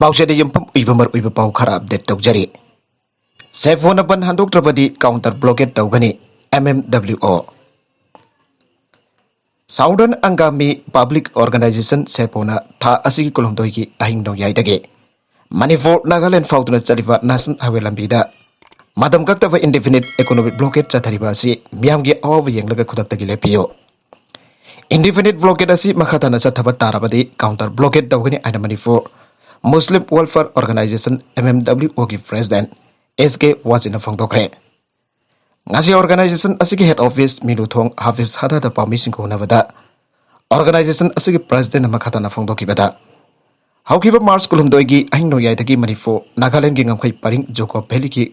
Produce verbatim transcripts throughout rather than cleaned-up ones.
ꯄꯥꯎꯆꯦꯗ ꯌꯨꯝꯐꯝ ꯑꯣꯏꯕ ꯃꯔꯨꯑꯣꯏꯕ ꯄꯥꯎ ꯈꯔ ꯑꯞꯗꯦꯠ ꯇꯧꯖꯔꯤ꯫ ꯁꯦꯐꯣꯅ ꯕꯟ ꯍꯟꯗꯣꯛꯇ꯭ꯔꯕꯗꯤ ꯀꯥꯎꯟꯇꯔ ꯕ꯭ꯂꯣꯀꯦꯠ ꯇꯧꯒꯅꯤ, ꯑꯦꯝ ꯑꯦꯝ ꯗꯕ꯭ꯂꯤꯎ ꯑꯣ꯫ ꯁꯥꯎꯗꯔꯟ ꯑꯪꯒꯥꯃꯤ ꯄꯕ꯭ꯂꯤꯛ ꯑꯣꯔꯒꯅꯥꯏꯖꯦꯁꯟ, ꯁꯦꯐꯣꯅ, ꯊꯥ ꯑꯁꯤꯒꯤ ꯀꯨꯟꯍꯨꯝꯗꯣꯏꯒꯤ ꯑꯍꯤꯡ ꯅꯣꯡꯌꯥꯏꯗꯒꯤ ꯃꯅꯤꯄꯨꯔ ꯅꯥꯒꯥꯂꯦꯟ ꯐꯥꯎꯗꯨꯅ ꯆꯠꯂꯤꯕ ꯅꯦꯁꯅꯦꯜ ꯍꯥꯏꯋꯦ ꯂꯝꯕꯤꯗ ꯃꯇꯝ ꯀꯛꯇꯕ ꯏꯟꯗꯤꯐꯤꯅꯤꯠ ꯏꯀꯣꯅꯣꯃꯤꯛ ꯕ꯭ꯂꯣꯀꯦꯠ ꯆꯠꯊꯔꯤꯕ ꯑꯁꯤ ꯃꯤꯌꯥꯝꯒꯤ ꯑꯋꯥꯕ ꯌꯦꯡꯂꯒ ꯈꯨꯗꯛꯇꯒꯤ ꯂꯦꯞꯄꯤꯌꯨ꯫ ꯏꯟꯗꯤꯐꯤꯅꯤꯠ ꯕ꯭ꯂꯣꯀꯦꯠ ꯑꯁꯤ ꯃꯈꯥ ꯇꯥꯅ ꯆꯠꯊꯕ ꯇꯥꯔꯕꯗꯤ ꯀꯥꯎꯟꯇꯔ ꯕ꯭ꯂꯣꯀꯦꯠ ꯇꯧꯒꯅꯤ ꯍꯥꯏꯅ Manipur Muslim welfare organisation, M M W ꯑꯣꯒꯤ ꯄ꯭ꯔꯦꯁꯤꯗꯦꯟꯠ ꯑꯦꯁ ꯀꯦ ꯋꯥꯖꯤꯟꯅ ꯐꯣꯡꯗꯣꯛꯈ꯭ꯔꯦ꯫ ꯉꯁꯤ ꯑꯣꯔꯒꯅꯥꯏꯖꯦꯁꯟ ꯑꯁꯤꯒꯤ ꯍꯦꯗ ꯑꯣꯐꯤꯁ ꯃꯤꯂꯨꯊꯣꯡ ꯍꯥꯐꯤꯖ ꯍꯗꯥꯗ ꯄꯥꯎꯃꯤꯁꯤꯡꯒ ꯎꯅꯕꯗ ꯑꯣꯔꯒꯅꯥꯏꯖꯦꯁꯟ ꯑꯁꯤꯒꯤ ꯄ꯭ꯔꯦꯁꯤꯗꯦꯟꯠꯅ ꯃꯈꯥ ꯇꯥꯅ ꯐꯣꯡꯗꯣꯛꯈꯤꯕꯗ, ꯍꯧꯈꯤꯕ ꯃꯥꯔꯆ ꯀꯨꯟꯍꯨꯝꯗꯣꯏꯒꯤ ꯑꯍꯤꯡ ꯅꯣꯡꯌꯥꯏꯗꯒꯤ ꯃꯅꯤꯄꯨꯔ ꯅꯥꯒꯥꯂꯦꯟꯒꯤ ꯉꯝꯈꯩ ꯄꯔꯤꯡ ꯖꯨꯀꯣ ꯚꯦꯂꯤꯒꯤ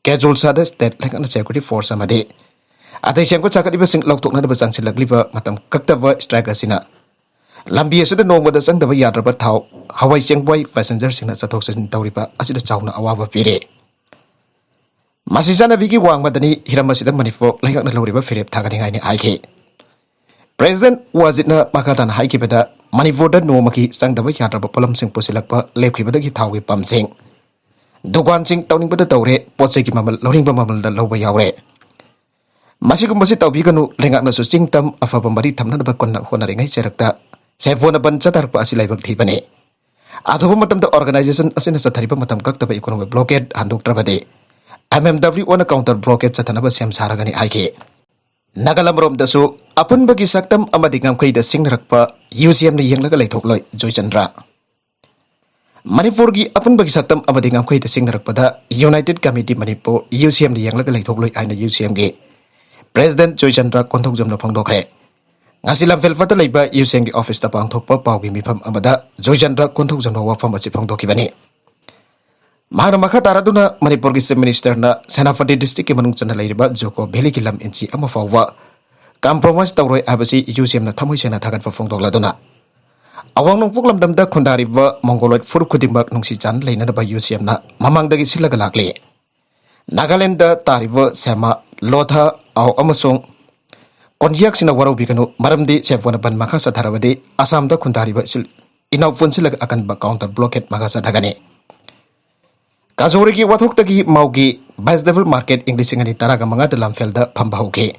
ꯀꯦꯖꯨꯜꯁꯥꯗ ꯁ꯭ꯇꯦꯠ ꯂꯩꯉꯥꯛꯅ ꯁꯦꯀ꯭ꯌꯨꯔꯤꯇꯤ ꯐꯣꯔꯁ ꯑꯃꯗꯤ ꯑꯇꯩ ꯁꯦꯝꯒꯠ ꯁꯥꯒꯠꯂꯤꯕꯁꯤꯡ ꯂꯧꯊꯣꯛꯅꯅꯕ ꯆꯪꯁꯤꯜꯂꯛꯂꯤꯕ ꯃꯇꯝ ꯀꯛꯇꯕ ꯁ꯭ꯇ꯭ꯔꯥꯏꯛ ꯑꯁꯤꯅ ꯂꯝꯕꯤ ꯑꯁꯤꯗ ꯅꯣꯡꯃꯗ ꯆꯪꯗꯕ ꯌꯥꯗ꯭ꯔꯕ ꯊꯥꯎ, ꯍꯋꯥꯏ ꯆꯦꯡꯕꯣꯏ ꯄꯦꯁꯦꯟꯖꯔꯁꯤꯡꯅ ꯆꯠꯊꯣꯛ ꯆꯠꯁꯤꯟ ꯇꯧꯔꯤꯕ ꯑꯁꯤꯗ ꯆꯥꯎꯅ ꯑꯋꯥꯕ ꯄꯤꯔꯦ꯫ ꯃꯁꯤ ꯆꯠꯅꯕꯤꯒꯤ ꯋꯥꯡꯃꯗꯅꯤ, ꯍꯤꯔꯝ ꯑꯁꯤꯗ ꯃꯅꯤꯄꯨꯔ ꯂꯩꯉꯥꯛꯅ ꯂꯧꯔꯤꯕ ꯐꯤꯔꯦꯞ ꯊꯥꯒꯠꯅꯤꯡꯉꯥꯏꯅꯤ ꯍꯥꯏꯈꯤ꯫ ꯄ꯭ꯔꯦꯁꯤꯗꯦꯟꯠ ꯋꯥꯖꯤꯠꯅ ꯃꯈꯥ ꯇꯥꯅ ꯍꯥꯏꯈꯤꯕꯗ, ꯃꯅꯤꯄꯨꯔꯗ ꯅꯣꯡꯃꯒꯤ ꯆꯪꯗꯕ ꯌꯥꯗ꯭ꯔꯕ ꯄꯣꯠꯂꯝꯁꯤꯡ ꯄꯨꯁꯤꯜꯂꯛꯄ ꯂꯦꯞꯈꯤꯕꯗꯒꯤ ꯊꯥꯎꯒꯤ ꯄꯝꯁꯤꯡ, ꯗꯨꯀꯥꯟꯁꯤꯡ ꯇꯧꯅꯤꯡꯕꯗ ꯇꯧꯔꯦ, ꯄꯣꯠ ꯆꯩꯒꯤ ꯃꯃꯜ ꯂꯧꯅꯤꯡꯕ ꯃꯃꯜꯗ ꯂꯧꯕ ꯌꯥꯎꯔꯦ꯫ ꯃꯁꯤꯒꯨꯝꯕꯁꯤ ꯇꯧꯕꯤꯒꯅꯨ, ꯂꯩꯉꯥꯛꯅꯁꯨ ꯆꯤꯡ ꯇꯝ ꯑꯐꯕ ꯃꯔꯤ ꯊꯝꯅꯅꯕ ꯀꯟꯅ ꯍꯣꯠꯅꯔꯤꯉꯩ ꯆꯩꯔꯛꯇ ꯁꯦꯐꯣꯅ ꯕꯟ ꯆꯠꯊꯔꯛꯄ ꯑꯁꯤ ꯂꯥꯏꯕꯛ ꯊꯤꯕꯅꯤ꯫ ꯑꯊꯨꯕ ꯃꯇꯝꯗ ꯑꯣꯔꯒꯅꯥꯏꯖꯦꯁꯟ ꯑꯁꯤꯅ ꯆꯠꯊꯔꯤꯕ ꯃꯇꯝ ꯀꯛꯇꯕ ꯏꯀꯣꯅꯣꯃꯤꯛ ꯕ꯭ꯂꯣꯀꯦꯠ ꯍꯟꯗꯣꯛꯇ꯭ꯔꯕꯗꯤ ꯑꯦꯝ ꯑꯦꯝ ꯗꯕ꯭ꯂꯤꯎ ꯑꯣꯅ ꯀꯥꯎꯟꯇꯔ ꯕ꯭ꯂꯣꯀꯦꯠ ꯆꯠꯊꯅꯕ ꯁꯦꯝ ꯁꯥꯔꯒꯅꯤ ꯍꯥꯏꯈꯤ꯫ ꯅꯥꯒꯥꯂꯝꯔꯣꯝꯗꯁꯨ ꯑꯄꯨꯟꯕꯒꯤ ꯁꯛꯇꯝ ꯑꯃꯗꯤ ꯉꯝꯈꯩꯗ ꯁꯤꯡꯅꯔꯛꯄ ꯌꯨ ꯁꯤ ꯑꯦꯝꯅ ꯌꯦꯡꯂꯒ ꯂꯩꯊꯣꯛꯂꯣꯏ, ꯖꯣꯏꯆꯟꯗ꯭ꯔ꯫ ꯃꯅꯤꯄꯨꯔꯒꯤ ꯑꯄꯨꯟꯕꯒꯤ ꯁꯛꯇꯝ ꯑꯃꯗꯤ ꯉꯝꯈꯩꯗ ꯁꯤꯡꯅꯔꯛꯄꯗ ꯌꯨꯅꯥꯏꯇꯦꯗ ꯀꯃꯤꯇꯤ ꯃꯅꯤꯄꯨꯔ, ꯌꯨ ꯁꯤ ꯑꯦꯝꯅ ꯌꯦꯡꯂꯒ ꯂꯩꯊꯣꯛꯂꯣꯏ ꯍꯥꯏꯅ ꯌꯨ ꯁꯤ ꯑꯦꯝꯒꯤ ꯄ꯭ꯔꯦꯁꯤꯗꯦꯟꯠ ꯖꯣꯏꯆꯟꯗ꯭ꯔ ꯀꯣꯟꯊꯧꯖꯝꯅ ꯐꯣꯡꯗꯣꯛꯈ꯭ꯔꯦ꯫ ꯉꯁꯤ ꯂꯝꯐꯦꯜꯄꯠꯇ ꯂꯩꯕ ꯌꯨ ꯁꯤ ꯑꯦꯝꯒꯤ ꯑꯣꯐꯤꯁꯇ ꯄꯥꯡꯊꯣꯛꯄ ꯄꯥꯎꯒꯤ ꯃꯤꯐꯝ ꯑꯃꯗ ꯖꯣꯏꯆꯟꯗ꯭ꯔ ꯀꯣꯟꯊꯧꯖꯝꯅ ꯋꯥꯐꯝ ꯑꯁꯤ ꯐꯣꯡꯗꯣꯛꯈꯤꯕꯅꯤ꯫ ꯃꯍꯥꯛꯅ ꯃꯈꯥ ꯇꯥꯔꯗꯨꯅ ꯃꯅꯤꯄꯨꯔꯒꯤ ꯆꯤꯐ ꯃꯤꯅꯤꯁꯇꯔꯅ ꯁꯦꯅꯥꯄꯇꯤ ꯗꯤꯁꯇ꯭ꯔꯤꯛꯀꯤ ꯃꯅꯨꯡ ꯆꯟꯅ ꯂꯩꯔꯤꯕ ꯖꯨꯀꯣ ꯚꯦꯂꯤꯒꯤ ꯂꯝ ꯏꯟꯆꯤ ꯑꯃ ꯐꯥꯎꯕ ꯀꯝꯄ꯭ꯔꯣꯃꯥꯏꯁ ꯇꯧꯔꯣꯏ ꯍꯥꯏꯕꯁꯤ ꯌꯨ ꯁꯤ ꯑꯦꯝꯅ ꯊꯃꯣꯏ ꯁꯦꯡꯅ ꯊꯥꯒꯠꯄ ꯐꯣꯡꯗꯣꯛꯂꯗꯨꯅ, ꯑꯋꯥꯡ ꯅꯣꯡꯄꯣꯛ ꯂꯝꯗꯝꯗ ꯈꯨꯟꯗꯥꯔꯤꯕ ꯃꯣꯡꯒꯣꯂꯣꯏꯗ ꯐꯨꯔꯨꯞ ꯈꯨꯗꯤꯡꯃꯛ ꯅꯨꯡꯁꯤ ꯆꯥꯟꯅ ꯂꯩꯅꯅꯕ ꯌꯨ ꯁꯤ ꯑꯦꯝꯅ ꯃꯃꯥꯡꯗꯒꯤ ꯁꯤꯜꯂꯒ ꯂꯥꯛꯂꯤ꯫ ꯅꯥꯒꯥꯂꯦꯟꯗ ꯇꯥꯔꯤꯕ ꯁꯦꯃꯥ, ꯂꯣꯊꯥ, ꯑꯥꯎ ꯑꯃꯁꯨꯡ ꯀꯣꯟꯌꯥꯛꯁꯤꯡꯅ ꯋꯥꯔꯧꯕꯤꯒꯅꯨ, ꯃꯔꯝꯗꯤ ꯁꯦꯐꯣꯅ ꯕꯟ ꯃꯈꯥ ꯆꯠꯊꯔꯕꯗꯤ ꯑꯁꯥꯝꯗ ꯈꯨꯟꯗꯥꯔꯤꯕ ꯁꯤꯜ-, ꯏꯅꯥꯎ ꯄꯨꯟꯁꯤꯜꯂꯒ ꯑꯀꯟꯕ counter blockade ꯃꯈꯥ ꯆꯠꯊꯒꯅꯤ꯫ ꯀꯥꯖꯣꯔꯤꯒꯤ ꯋꯥꯊꯣꯛꯇꯒꯤ ꯃꯥꯎꯒꯤ vegetable market ꯏꯪ ꯂꯤꯁꯤꯡ ꯑꯅꯤ ꯇꯔꯥꯒ ꯃꯉꯥꯗ ꯂꯝꯐꯦꯜꯗ ꯐꯝꯕ ꯍꯧꯈꯤ꯫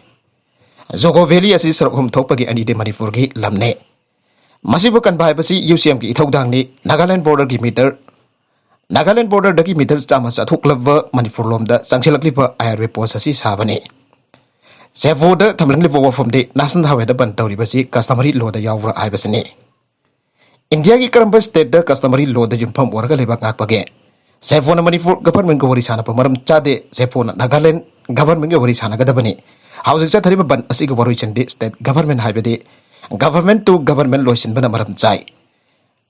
ꯖꯣꯒꯣ ꯚꯦꯂꯤ ꯑꯁꯤ ꯁꯔꯨꯛ ꯑꯍꯨꯝ ꯊꯣꯛꯄꯒꯤ ꯑꯅꯤꯗꯤ ꯃꯅꯤꯄꯨꯔꯒꯤ ꯂꯝꯅꯤ꯫ ꯃꯁꯤꯕꯨ ꯀꯟꯕ ꯍꯥꯏꯕꯁꯤ ꯌꯨ ꯁꯤ ꯑꯦꯝꯒꯤ ꯏꯊꯧꯗꯥꯡꯅꯤ꯫ ꯅꯥꯒꯥꯂꯦꯟ ꯕꯣꯔꯗꯔꯒꯤ ꯃꯤꯇꯔ ꯅꯥꯒꯥꯂꯦꯟ ꯕꯣꯔꯗꯔꯗꯒꯤ ꯃꯤꯇꯔ ꯆꯥꯝꯃ ꯆꯥꯊꯣꯛꯂꯕ ꯃꯅꯤꯄꯨꯔ ꯂꯣꯝꯗ ꯆꯪꯁꯤꯜꯂꯛꯂꯤꯕ ꯑꯥꯏ ꯑꯥꯔ ꯕꯤ ꯄꯣꯁ ꯑꯁꯤ ꯁꯥꯕꯅꯤ꯫ ꯁꯦꯐꯣꯗ ꯊꯝꯂꯛꯂꯤꯕ ꯋꯥꯐꯝꯗꯤ ꯅꯦꯁꯅꯦꯜ ꯍꯥꯏꯋꯦꯗ ꯕꯟ ꯇꯧꯔꯤꯕꯁꯤ customary lawꯗ ꯌꯥꯎꯕ꯭ꯔꯥ ꯍꯥꯏꯕꯁꯤꯅꯤ꯫ ꯏꯟꯗꯤꯌꯥꯒꯤ ꯀꯔꯝꯕ stateꯇ customary lawꯗ ꯌꯨꯝꯐꯝ ꯑꯣꯏꯔꯒ ꯂꯩꯕꯥꯛ ꯉꯥꯛꯄꯒꯦ? ꯁꯦꯐꯣꯅ ꯃꯅꯤꯄꯨꯔ governmentꯀ ꯋꯥꯔꯤ ꯁꯥꯟꯅꯕ ꯃꯔꯝ ꯆꯥꯗꯦ꯫ ꯁꯦꯐꯣꯅ ꯅꯥꯒꯥꯂꯦꯟ governmentꯀ ꯋꯥꯔꯤ ꯁꯥꯟꯅꯒꯗꯕꯅꯤ꯫ ꯍꯧꯖꯤꯛ ꯆꯠꯊꯔꯤꯕ ꯕꯟ ꯑꯁꯤꯒꯤ ꯋꯥꯔꯣꯏꯁꯤꯟꯗꯤ state government ꯍꯥꯏꯕꯗꯤ government to government ꯂꯣꯏꯁꯤꯟꯕꯅ ꯃꯔꯝ ꯆꯥꯏ꯫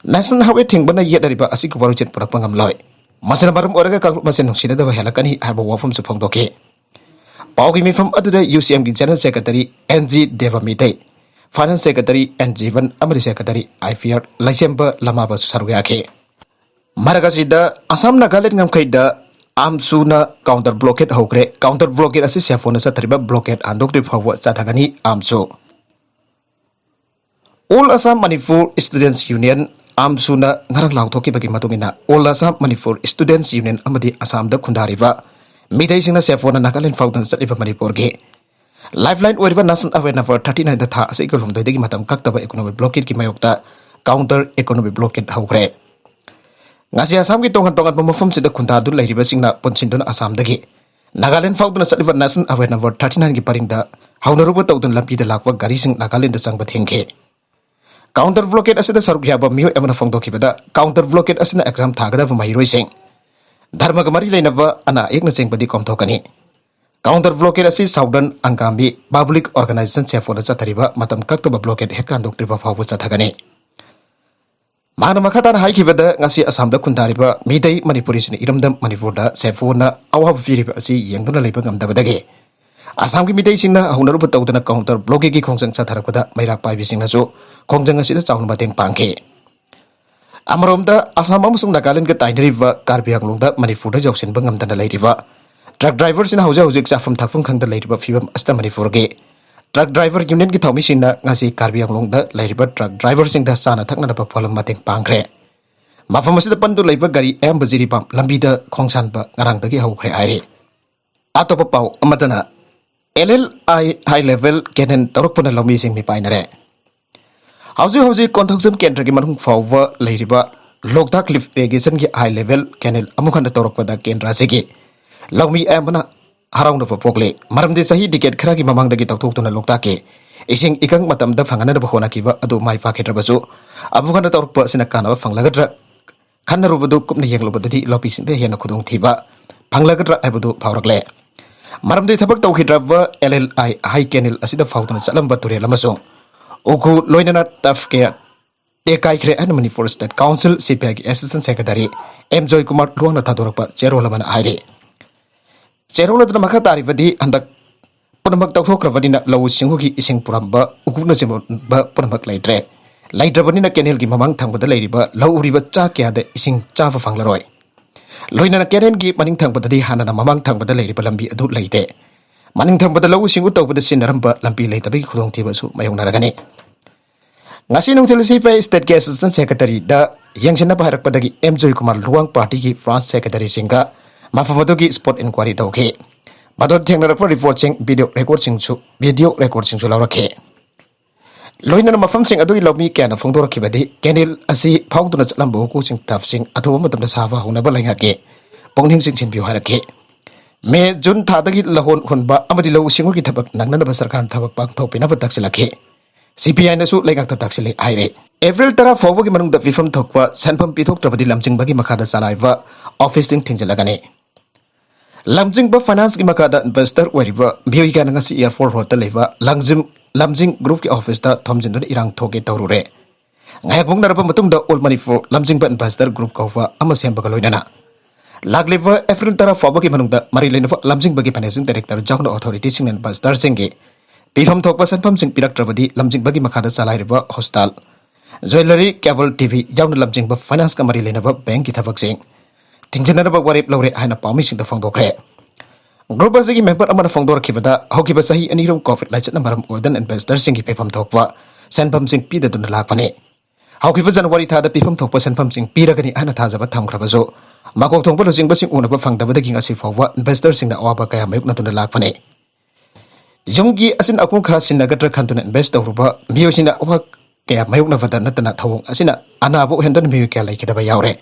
ꯅꯦꯁꯅꯦꯜ ꯍꯥꯏꯋꯦ ꯊꯤꯡꯕꯅ ꯌꯦꯠꯅꯔꯤꯕ ꯑꯁꯤꯒꯤ ꯋꯥꯔꯣꯏꯁꯤꯟ ꯄꯨꯔꯛꯄ ꯉꯝꯂꯣꯏ꯫ ꯃꯁꯤꯅ ꯃꯔꯝ ꯑꯣꯏꯔꯒ ꯀꯥꯡꯂꯨꯞ ꯃꯁꯦꯟ ꯅꯨꯡꯁꯤꯅꯗꯕ ꯍꯦꯜꯂꯛꯀꯅꯤ ꯍꯥꯏꯕ ꯋꯥꯐꯝꯁꯨ ꯐꯣꯡꯗꯣꯛꯈꯤ꯫ ꯄꯥꯎꯒꯤ ꯃꯤꯐꯝ ꯑꯗꯨꯗ ꯌꯨ ꯁꯤ ꯑꯦꯝꯒꯤ General Secretary N G Deb Meitei, Finance Secretary N Jiban ꯑꯃꯗꯤ Secretary ꯑꯥꯏ ꯄꯤ ꯑꯥꯔ ꯂꯩꯁꯦꯝꯕ ꯂꯃꯥꯕꯁꯨ ꯁꯔꯨꯛ ꯌꯥꯈꯤ꯫ ꯃꯔꯛ ꯑꯁꯤꯗ ꯑꯁꯥꯝ ꯅꯥꯒꯥꯂꯦꯟ ꯉꯝꯈꯩꯗ ꯑꯥꯝꯁꯨꯅ counter blockade ꯍꯧꯈ꯭ꯔꯦ꯫ Counter blockade ꯑꯁꯤ ꯁꯦꯐꯣꯅ ꯆꯠꯊꯔꯤꯕ blockade ꯍꯟꯗꯣꯛꯇ꯭ꯔꯤ ꯐꯥꯎꯕ ꯆꯠꯊꯒꯅꯤ꯫ ꯑꯥꯝꯁꯨ All Assam Manipur Students Union, ꯑꯥꯝꯁꯨꯅ ꯉꯔꯥꯡ ꯂꯥꯎꯊꯣꯛꯈꯤꯕꯒꯤ ꯃꯇꯨꯡ ꯏꯟꯅ, All Assam Manipur Students Union ꯑꯃꯗꯤ ꯑꯁꯥꯝꯗ ꯈꯨꯟꯗꯥꯔꯤꯕ ꯃꯤꯇꯩꯁꯤꯡꯅ ꯁꯦꯐꯣꯅ ꯅꯥꯒꯥꯂꯦꯟ ꯐꯥꯎꯗꯨꯅ ꯆꯠꯂꯤꯕ ꯃꯅꯤꯄꯨꯔꯒꯤ lifeline ꯑꯣꯏꯔꯤꯕ National Highway number thirty nineꯗ ꯊꯥ ꯑꯁꯤꯒꯤ ꯀꯨꯟꯍꯨꯝꯗꯣꯏꯗꯒꯤ ꯃꯇꯝ ꯀꯛꯇꯕ economic blockadeꯀꯤ ꯃꯥꯌꯣꯛꯇ counter economic blockade ꯍꯧꯈ꯭ꯔꯦ꯫ ꯉꯁꯤ ꯑꯁꯥꯝꯒꯤ ꯇꯣꯉꯥꯟ ꯇꯣꯉꯥꯟꯕ ꯃꯐꯝꯁꯤꯡꯗ ꯈꯨꯟꯗꯥꯗꯨꯅ ꯂꯩꯔꯤꯕꯁꯤꯡꯅ ꯄꯨꯟꯁꯤꯟꯗꯨꯅ ꯑꯁꯥꯝꯗꯒꯤ ꯅꯥꯒꯥꯂꯦꯟ ꯐꯥꯎꯗꯨꯅ ꯆꯠꯂꯤꯕ National Highway number thirty nineꯒꯤ ꯄꯔꯤꯡꯗ ꯍꯧꯅꯔꯨꯕ ꯇꯧꯗꯨꯅ ꯂꯝꯕꯤꯗ ꯂꯥꯛꯄ ꯒꯥꯔꯤꯁꯤꯡ ꯅꯥꯒꯥꯂꯦꯟꯗ ꯆꯪꯕ ꯊꯤꯡꯈꯤ꯫ Counter blockade ꯑꯁꯤꯗ ꯁꯔꯨꯛ ꯌꯥꯕ ꯃꯤꯑꯣꯏ ꯑꯃꯅ ꯐꯣꯡꯗꯣꯛꯈꯤꯕꯗ, counter blockade ꯑꯁꯤꯅ exam ꯊꯥꯒꯗꯕ ꯃꯍꯩꯔꯣꯏꯁꯤꯡ, ꯙꯔꯃꯒ ꯃꯔꯤ ꯂꯩꯅꯕ ꯑꯅꯥ ꯑꯌꯦꯛꯅꯆꯤꯡꯕꯗꯤ ꯀꯣꯝꯊꯣꯛꯀꯅꯤ꯫ Counter blockade ꯑꯁꯤ Southern Angami Public Organisation ꯁꯦꯐꯣꯅ ꯆꯠꯊꯔꯤꯕ ꯃꯇꯝ ꯀꯛꯇꯕ blockade ꯍꯦꯛ ꯍꯟꯗꯣꯛꯇ꯭ꯔꯤꯕ ꯐꯥꯎꯕ ꯆꯠꯊꯒꯅꯤ꯫ ꯃꯍꯥꯛꯅ ꯃꯈꯥ ꯇꯥꯅ ꯍꯥꯏꯈꯤꯕꯗ, ꯉꯁꯤ ꯑꯁꯥꯝꯗ ꯈꯨꯟꯗꯥꯔꯤꯕ ꯃꯤꯇꯩ ꯃꯅꯤꯄꯨꯔꯤꯁꯤꯡꯅ ꯏꯔꯝꯗꯝ ꯃꯅꯤꯄꯨꯔꯗ ꯁꯦꯐꯣꯅ ꯑꯋꯥꯕ ꯄꯤꯔꯤꯕ ꯑꯁꯤ ꯌꯦꯡꯗꯨꯅ ꯂꯩꯕ ꯉꯝꯗꯕꯗꯒꯤ ꯑꯁꯥꯝꯒꯤ ꯃꯤꯇꯩꯁꯤꯡꯅ ꯍꯧꯅꯔꯨꯕ ꯇꯧꯗꯅ counter blockadeꯀꯤ ꯈꯣꯡꯖꯪ ꯆꯠꯊꯔꯛꯄꯗ ꯃꯩꯔꯥ ꯄꯥꯏꯕꯤꯁꯤꯡꯅꯁꯨ ꯈꯣꯡꯖꯪ ꯑꯁꯤꯗ ꯆꯥꯎꯅ ꯃꯇꯦꯡ ꯄꯥꯡꯈꯤ꯫ ꯑꯃꯔꯣꯝꯗ, ꯑꯁꯥꯝ ꯑꯃꯁꯨꯡ ꯅꯥꯒꯥꯂꯦꯟꯗꯒ ꯇꯥꯏꯅꯔꯤꯕ ꯀꯥꯔꯕꯤ ꯑꯪꯂꯣꯡꯗ ꯃꯅꯤꯄꯨꯔꯗ ꯌꯧꯁꯤꯟꯕ ꯉꯝꯗꯅ ꯂꯩꯔꯤꯕ truck driverꯁꯤꯡꯅ ꯍꯧꯖꯤꯛ ꯍꯧꯖꯤꯛ ꯆꯥꯐꯝ ꯊꯛꯐꯝ ꯈꯪꯗ ꯂꯩꯔꯤꯕ ꯐꯤꯕꯝ ꯑꯁꯤꯗ ꯃꯅꯤꯄꯨꯔꯒꯤ Truck Driver Unionꯒꯤ ꯊꯧꯃꯤꯁꯤꯡꯅ ꯉꯁꯤ ꯀꯥꯔꯕꯤ ꯑꯪꯂꯣꯡꯗ ꯂꯩꯔꯤꯕ truck driverꯁꯤꯡꯗ ꯆꯥꯅ ꯊꯛꯅꯅꯕ ꯄꯣꯠꯂꯝ ꯃꯇꯦꯡ ꯄꯥꯡꯈ꯭ꯔꯦ꯫ ꯃꯐꯝ ꯑꯁꯤꯗ ꯄꯟꯗꯨ ꯂꯩꯕ ꯒꯥꯔꯤ ꯑꯌꯥꯝꯕ ꯖꯤꯔꯤꯕꯥꯝ ꯂꯝꯕꯤꯗ ꯈꯣꯡꯁꯥꯟꯕ ꯉꯔꯥꯡꯗꯒꯤ ꯍꯧꯈ꯭ꯔꯦ ꯍꯥꯏꯔꯤ꯫ ꯑꯇꯣꯞꯄ ꯄꯥꯎ ꯑꯃꯗꯅ, ꯑꯦꯜ ꯑꯦꯜ ꯑꯥꯏ high level canal ꯇꯧꯔꯛꯄꯅ ꯂꯧꯃꯤꯁꯤꯡ ꯃꯤꯄꯥꯏꯅꯔꯦ꯫ ꯍꯧꯖꯤꯛ ꯍꯧꯖꯤꯛ ꯀꯣꯟꯊꯧꯖꯝ ꯀꯦꯟꯗ꯭ꯔꯒꯤ ꯃꯅꯨꯡ ꯐꯥꯎꯕ ꯂꯩꯔꯤꯕ ꯂꯣꯛꯇꯥꯛ lift irrigationꯒꯤ high level canal ꯑꯃꯨꯛ ꯍꯟꯅ ꯇꯧꯔꯛꯄꯗ ꯀꯦꯟꯗ꯭ꯔ ꯑꯁꯤꯒꯤ ꯂꯧꯃꯤ ꯑꯌꯥꯝꯕꯅ ꯍꯔꯥꯎꯅꯕ ꯄꯣꯛꯂꯤ꯫ ꯃꯔꯝꯗꯤ ꯆꯍꯤ decade ꯈꯔꯒꯤ ꯃꯃꯥꯡꯗꯒꯤ ꯇꯧꯊꯣꯛꯇꯨꯅ ꯂꯣꯛꯇꯥꯛꯀꯤ ꯏꯁꯤꯡ ꯏꯀꯪ ꯃꯇꯝꯗ ꯐꯪꯍꯟꯅꯕ ꯍꯣꯠꯅꯈꯤꯕ ꯑꯗꯨ ꯃꯥꯏ ꯄꯥꯛꯈꯤꯗ꯭ꯔꯕꯁꯨ, ꯑꯃꯨꯛ ꯍꯟꯅ ꯇꯧꯔꯛꯄ ꯑꯁꯤꯅ ꯀꯥꯟꯅꯕ ꯐꯪꯂꯒꯗ꯭ꯔꯥ ꯈꯟꯅꯔꯨꯕꯗꯨ ꯀꯨꯞꯅ ꯌꯦꯡꯂꯨꯕꯗꯗꯤ ꯂꯧꯃꯤꯁꯤꯡꯗ ꯍꯦꯟꯅ ꯈꯨꯗꯣꯡꯊꯤꯕ ꯐꯪꯂꯒꯗ꯭ꯔꯥ ꯍꯥꯏꯕꯗꯨ ꯐꯥꯎꯔꯛꯂꯦ꯫ ꯃꯔꯝꯗꯤ ꯊꯕꯛ ꯇꯧꯈꯤꯗ꯭ꯔꯕ ꯑꯦꯜ ꯑꯦꯜ ꯑꯥꯏ high canal ꯑꯁꯤꯗ ꯐꯥꯎꯗꯨꯅ ꯆꯠꯂꯝꯕ ꯇꯨꯔꯦꯜ ꯑꯃꯁꯨꯡ ꯎꯈꯨ ꯂꯣꯏꯅꯅ turf ꯀꯌꯥ ꯇꯦꯛꯀꯥꯏꯈ꯭ꯔꯦ ꯍꯥꯏꯅ ꯃꯅꯤꯄꯨꯔ State Council, ꯁꯤ ꯄꯤ ꯑꯥꯏꯒꯤ Assistant Secretary ꯑꯦꯝ ꯖꯣꯏꯀꯨꯃꯥꯔ ꯂꯨꯋꯥꯡꯅ ꯊꯥꯗꯣꯔꯛꯄ ꯆꯦꯔꯣꯜ ꯑꯃꯅ ꯍꯥꯏꯔꯤ꯫ ꯆꯦꯔꯣꯜ ꯑꯗꯨꯅ ꯃꯈꯥ ꯇꯥꯔꯤꯕꯗꯤ, ꯍꯟꯗꯛ ꯄꯨꯝꯅꯃꯛ ꯇꯧꯊꯣꯛꯈ꯭ꯔꯕꯅꯤꯅ ꯂꯧꯎ ꯁꯤꯡꯎꯒꯤ ꯏꯁꯤꯡ ꯄꯨꯔꯝꯕ, ꯎꯀꯨꯛꯅꯆꯤꯡꯕ ꯄꯨꯝꯅꯃꯛ ꯂꯩꯇ꯭ꯔꯦ꯫ ꯂꯩꯇ꯭ꯔꯕꯅꯤꯅ canalꯒꯤ ꯃꯃꯥꯡ ꯊꯪꯕꯗ ꯂꯩꯔꯤꯕ ꯂꯧ ꯎꯔꯤꯕ ꯆꯥ ꯀꯌꯥꯗ ꯏꯁꯤꯡ ꯆꯥꯕ ꯐꯪꯂꯔꯣꯏ꯫ ꯂꯣꯏꯅꯅ canalꯒꯤ ꯃꯅꯤꯡ ꯊꯪꯕꯗꯗꯤ ꯍꯥꯟꯅꯅ ꯃꯃꯥꯡ ꯊꯪꯕꯗ ꯂꯩꯔꯤꯕ ꯂꯝꯕꯤ ꯑꯗꯨ ꯂꯩꯇꯦ꯫ ꯃꯅꯤꯡ ꯊꯪꯕꯗ ꯂꯧꯎ ꯁꯤꯡꯎ ꯇꯧꯕꯗ ꯁꯤꯖꯤꯟꯅꯔꯝꯕ ꯂꯝꯕꯤ ꯂꯩꯇꯕꯒꯤ ꯈꯨꯗꯣꯡꯊꯤꯕꯁꯨ ꯃꯥꯌꯣꯛꯅꯔꯒꯅꯤ꯫ ꯉꯁꯤ ꯅꯨꯡꯊꯤꯜ ꯁꯤ ꯄꯤ ꯑꯥꯏ stateꯀꯤ Assistant Secretaryꯗ ꯌꯦꯡꯁꯤꯟꯅꯕ ꯍꯥꯏꯔꯛꯄꯗꯒꯤ ꯑꯦꯝ ꯖꯣꯏꯀꯨꯃꯥꯔ ꯂꯨꯋꯥꯡ partyꯒꯤ branch secretaryꯁꯤꯡꯒ ꯃꯐꯝ ꯑꯗꯨꯒꯤ spot inquiry ꯇꯧꯈꯤ꯫ ꯃꯗꯨꯗ ꯊꯦꯡꯅꯔꯛꯄ reportꯁꯤꯡ, video recordꯁꯤꯡꯁꯨ, video recordꯁꯤꯡꯁꯨ ꯂꯧꯔꯛꯈꯤ꯫ ꯂꯣꯏꯅꯅ ꯃꯐꯝꯁꯤꯡ ꯑꯗꯨꯒꯤ ꯂꯧꯃꯤ ꯀꯌꯥꯅ ꯐꯣꯡꯗꯣꯔꯛꯈꯤꯕꯗꯤ, canal ꯑꯁꯤ ꯐꯥꯎꯗꯨꯅ ꯆꯠꯂꯝꯕ ꯎꯀꯨꯁꯤꯡ turfꯁꯤꯡ ꯑꯊꯨꯕ ꯃꯇꯝꯗ ꯁꯥꯕ ꯍꯧꯅꯕ ꯂꯩꯉꯥꯛꯀꯤ ꯄꯨꯛꯅꯤꯡ ꯆꯤꯡꯁꯤꯟꯕꯤꯌꯨ ꯍꯥꯏꯔꯛꯈꯤ꯫ ꯃꯦ, ꯖꯨꯟ ꯊꯥꯗꯒꯤ ꯂꯧꯍꯣꯟ ꯍꯨꯟꯕ ꯑꯃꯗꯤ ꯂꯧꯎ ꯁꯤꯡꯎꯒꯤ ꯊꯕꯛ ꯅꯪꯅꯅꯕ ꯁꯔꯀꯥꯔꯅ ꯊꯕꯛ ꯄꯥꯡꯊꯣꯛꯄꯤꯅꯕ ꯇꯥꯛꯁꯤꯜꯂꯛꯈꯤ꯫ ꯁꯤ ꯄꯤ ꯑꯥꯏꯅꯁꯨ ꯂꯩꯉꯥꯛꯇ ꯇꯥꯛꯁꯤꯜꯂꯤ ꯍꯥꯏꯔꯤ꯫ ꯑꯦꯄ꯭ꯔꯤꯜ ꯇꯔꯥ ꯐꯥꯎꯕꯒꯤ ꯃꯅꯨꯡꯗ ꯄꯤꯐꯝ ꯊꯣꯛꯄ ꯁꯦꯟꯐꯝ ꯄꯤꯊꯣꯛꯇ꯭ꯔꯕꯗꯤ ꯂꯝꯖꯤꯡꯕꯒꯤ ꯃꯈꯥꯗ ꯆꯂꯥꯏꯕ officeꯁꯤꯡ ꯊꯤꯡꯖꯤꯜꯂꯒꯅꯤ꯫ ꯂꯝꯖꯤꯡꯕ Financeꯀꯤ ꯃꯈꯥꯗ investor ꯑꯣꯏꯔꯤꯕ ꯃꯤꯑꯣꯏ ꯀꯌꯥꯅ ꯉꯁꯤ Airport Roadꯇ ꯂꯩꯕ ꯂꯝꯖꯤꯡ, ꯂꯝꯖꯤꯡ groupꯀꯤ officeꯇ ꯊꯣꯝꯖꯤꯟꯗꯨꯅ ꯏꯔꯥꯡ ꯊꯣꯛꯀꯦ ꯇꯧꯔꯨꯔꯦ꯫ ꯉꯥꯏꯍꯥꯛ ꯃꯨꯛꯅꯔꯕ ꯃꯇꯨꯡꯗ All Manipur ꯂꯝꯖꯤꯡꯕ investor group ꯀꯧꯕ ꯑꯃ ꯁꯦꯝꯕꯒ ꯂꯣꯏꯅꯅ ꯂꯥꯛꯂꯤꯕ ꯑꯦꯄ꯭ꯔꯤꯜ ꯇꯔꯥ ꯐꯥꯎꯕꯒꯤ ꯃꯅꯨꯡꯗ ꯃꯔꯤ ꯂꯩꯅꯕ ꯂꯝꯖꯤꯡꯕꯒꯤ managing director ꯌꯥꯎꯅ authorityꯁꯤꯡꯅ investorꯁꯤꯡꯒꯤ ꯄꯤꯐꯝ ꯊꯣꯛꯄ ꯁꯦꯟꯐꯝꯁꯤꯡ ꯄꯤꯔꯛꯇ꯭ꯔꯕꯗꯤ ꯂꯝꯖꯤꯡꯕꯒꯤ ꯃꯈꯥꯗ ꯆꯂꯥꯏꯔꯤꯕ hostel, jewellery, cable T V ꯌꯥꯎꯅ ꯂꯝꯖꯤꯡꯕ Financeꯀ ꯃꯔꯤ ꯂꯩꯅꯕ bankꯀꯤ ꯊꯕꯛꯁꯤꯡ ꯊꯤꯡꯖꯤꯟꯅꯅꯕ ꯋꯥꯔꯦꯞ ꯂꯧꯔꯦ ꯍꯥꯏꯅ ꯄꯥꯎꯃꯤꯁꯤꯡꯗ ꯐꯣꯡꯗꯣꯛꯈ꯭ꯔꯦ꯫ ꯒ꯭ꯔꯨꯞ ꯑꯁꯤꯒꯤ ꯃꯦꯝꯕꯔ ꯑꯃꯅ ꯐꯣꯡꯗꯣꯔꯛꯈꯤꯕꯗ, ꯍꯧꯈꯤꯕ ꯆꯍꯤ ꯑꯅꯤ ꯑꯍꯨꯝ ꯀꯣꯚꯤꯗ ꯂꯥꯏꯆꯠꯅ ꯃꯔꯝ ꯑꯣꯏꯗꯨꯅ ꯏꯟꯚꯦꯁꯇꯔꯁꯤꯡꯒꯤ ꯄꯤꯐꯝ ꯊꯣꯛꯄ ꯁꯦꯟꯐꯝꯁꯤꯡ ꯄꯤꯗꯗꯨꯅ ꯂꯥꯛꯄꯅꯤ꯫ ꯍꯧꯈꯤꯕ ꯖꯅꯋꯥꯔꯤ ꯊꯥꯗ ꯄꯤꯐꯝ ꯊꯣꯛꯄ ꯁꯦꯟꯐꯝꯁꯤꯡ ꯄꯤꯔꯒꯅꯤ ꯍꯥꯏꯅ ꯊꯥꯖꯕ ꯊꯝꯈ꯭ꯔꯕꯁꯨ, ꯃꯀꯣꯛ ꯊꯣꯡꯕ ꯂꯨꯆꯤꯡꯕꯁꯤꯡ ꯎꯅꯕ ꯐꯪꯗꯕꯗꯒꯤ ꯉꯁꯤ ꯐꯥꯎꯕ ꯏꯟꯚꯦꯁꯇꯔꯁꯤꯡꯅ ꯑꯋꯥꯕ ꯀꯌꯥ ꯃꯥꯌꯣꯛꯅꯗꯨꯅ ꯂꯥꯛꯄꯅꯤ꯫ ꯌꯨꯝꯒꯤ ꯑꯁꯤꯅ ꯑꯀꯣꯟ ꯈꯔ ꯁꯤꯟꯅꯒꯗ꯭ꯔꯥ ꯈꯟꯗꯨꯅ ꯏꯟꯚꯦꯁ ꯇꯧꯔꯨꯕ ꯃꯤꯑꯣꯏꯁꯤꯡꯅ ꯑꯋꯥ ꯀꯌꯥ ꯃꯥꯌꯣꯛꯅꯕꯗ ꯅꯠꯇꯅ ꯊꯧꯑꯣꯡ ꯑꯁꯤꯅ ꯑꯅꯥꯕ ꯑꯣꯏꯍꯟꯗꯨꯅ ꯃꯤꯑꯣꯏ ꯀꯌꯥ ꯂꯩꯈꯤꯗꯕ ꯌꯥꯎꯔꯦ꯫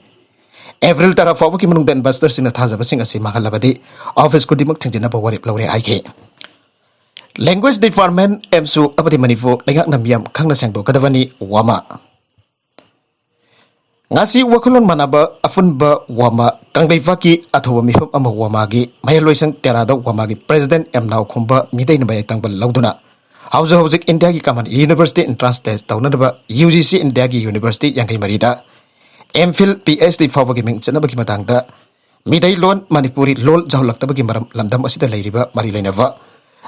ꯑꯦꯄ꯭ꯔꯤꯜ ꯇꯔꯥ ꯐꯥꯎꯕꯒꯤ ꯃꯅꯨꯡꯗ ꯏꯟꯚꯦꯁꯇꯔꯁꯤꯡꯅ ꯊꯥꯖꯕꯁꯤꯡ ꯑꯁꯤ ꯃꯥꯡꯍꯜꯂꯕꯗꯤ ꯑꯣꯐꯤꯁ ꯈꯨꯗꯤꯡꯃꯛ ꯊꯤꯡꯖꯤꯟꯅꯕ ꯋꯥꯔꯦꯞ ꯂꯧꯔꯦ ꯍꯥꯏꯈꯤ꯫ ꯂꯦꯡꯒ꯭ꯋꯦꯖ ꯗꯤꯄꯥꯔꯠꯃꯦꯟ, ꯑꯦꯝꯁꯨ ꯑꯃꯗꯤ ꯃꯅꯤꯄꯨꯔ ꯂꯩꯉꯥꯛꯅ ꯃꯤꯌꯥꯝ ꯈꯪꯅ ꯁꯦꯡꯗꯣꯛꯀꯗꯕꯅꯤ, ꯋꯥꯃꯥ꯫ ꯉꯁꯤ ꯋꯥꯈꯜꯂꯣꯟ ꯃꯥꯟꯅꯕ ꯑꯄꯨꯟꯕ ꯋꯥꯃꯥ ꯀꯪꯂꯩꯄꯥꯛꯀꯤ ꯑꯊꯧꯕ ꯃꯤꯐꯝ ꯑꯃ ꯋꯥꯃꯥꯒꯤ ꯃꯍꯩꯔꯣꯏꯁꯪ ꯇꯦꯔꯥꯗ ꯋꯥꯃꯥꯒꯤ ꯄ꯭ꯔꯦꯁꯤꯗꯦꯟꯠ ꯑꯦꯝ ꯅꯥꯎꯈꯣꯝꯕ ꯃꯤꯇꯩꯅ ꯃꯌꯥꯏ ꯇꯪꯕ ꯂꯧꯗꯨꯅ ꯍꯧꯖꯤꯛ ꯍꯧꯖꯤꯛ ꯏꯟꯗꯤꯌꯥꯒꯤ ꯀꯃꯟ ꯌꯨꯅꯤꯚꯔꯁꯤꯇꯤ ꯑꯦꯟꯇ꯭ꯔꯥꯟꯁ ꯇꯦꯁ ꯇꯧꯅꯅꯕ ꯌꯨ ꯖꯤ ꯁꯤ ꯏꯟꯗꯤꯌꯥꯒꯤ ꯌꯨꯅꯤꯚꯔꯁꯤꯇꯤ ꯌꯥꯡꯈꯩ ꯃꯔꯤꯗ M Phil, P H D ꯐꯥꯎꯕꯒꯤ ꯃꯤꯡ ꯆꯠꯅꯕꯒꯤ ꯃꯇꯥꯡꯗ ꯃꯤꯇꯩꯂꯣꯟ ꯃꯅꯤꯄꯨꯔꯤ ꯂꯣꯜ ꯌꯥꯎꯍꯜꯂꯛꯇꯕꯒꯤ ꯃꯔꯝ ꯂꯝꯗꯝ ꯑꯁꯤꯗ ꯂꯩꯔꯤꯕ ꯃꯔꯤ ꯂꯩꯅꯕ